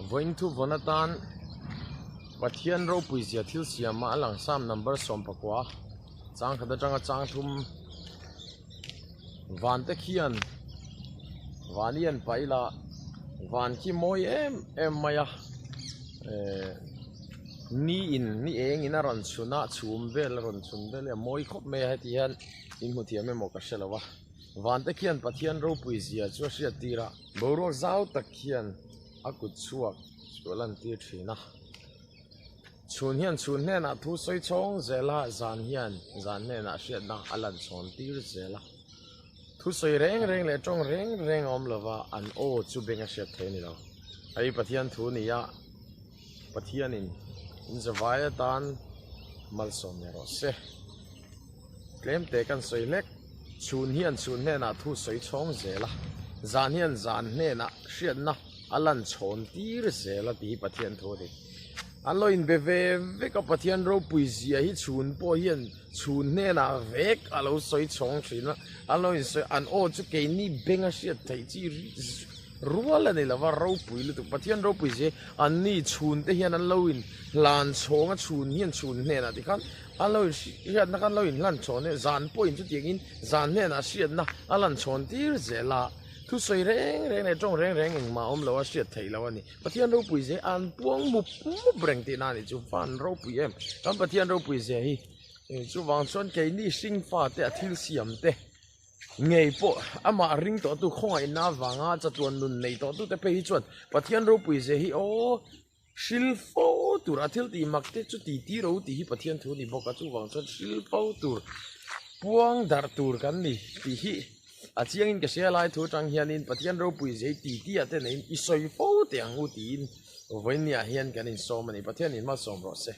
Vawiin thu vawn atan Pathian ropui zia thil siam a a lang sam number 19 chang khat atanga chang thum van te khian van hi an paih la van khi mawi em em mai a ehh ni in ni eng in a rawn chhun a chhum vel a rawn chhun vel a mawi khawp mai a heti hian in hmu thiam emaw ka hre lo a. Vante khian Pathian ropui zia chu a hriat tir a. Boruak zau tak khian a kut chhuak chu a lan tir thin a. Chhun hian chhun hnenah thu sawi chhawng zel a, zan hian zan hnenah hriatna a lan chhawn tir zel a. Thu sawi reng reng leh tawng reng reng a awm lova, an aw chu beng a hriat thei a ni lo. Hei Pathian thu ni a, Pathianin in zavai atan malsawm ni rawh se. Tlem te kan sawi hlek. Chhun hian chhun hnenah thu sawi chhawng zel a, zan hian zan hnenah hriatna a lan chhawn tir zel a tih hi Pathian thu a ni. An lo inbe ve vek a, Pathian ropui zia hi chhun pawh hian chhun hnenah vek a lo sawi chhawng thin a, an lo insawi an aw chu keini beng a hriat theih chi rual a ni lo va, ropui lutuk Pathian ropui zia hi anni chhun te hian an lo inhlan chhawng a, chhun hian chhun hnenah tikhan A lo inhriatna khan lo inhlan chhawn e, zan pawhin chutiangin zan hnenah hriatna a lan chhawn tir zel a, thusawi reng reng leh tawng reng reng engmah awm lo a hriat theih loh a ni. Pathian ropui zia hi an puang mup mup reng tihna a nih chu, van ropui em! Kan Pathian ropui zia hi chuvang chuan keini hringfa te a thil siam te ngei pawh amah ring tawhtu khawngaihna avanga chatuan nun nei tawhtu te phei hi chuan Pathian ropui zia hi aw Hril fo tur a thil tih mak te chu ti ti ro tih hi Pathian thu a ni bawk a, chuvang chuan hril fo tur puang darh tur kan ni tih hi a chiangin ka hria lai thu atang hianin Pathian ropui zei ti ti ah te neiin i sawi fo teh ang u tiin vawinia hian kan insawm a ni, Pathianin hmasawm rawh se.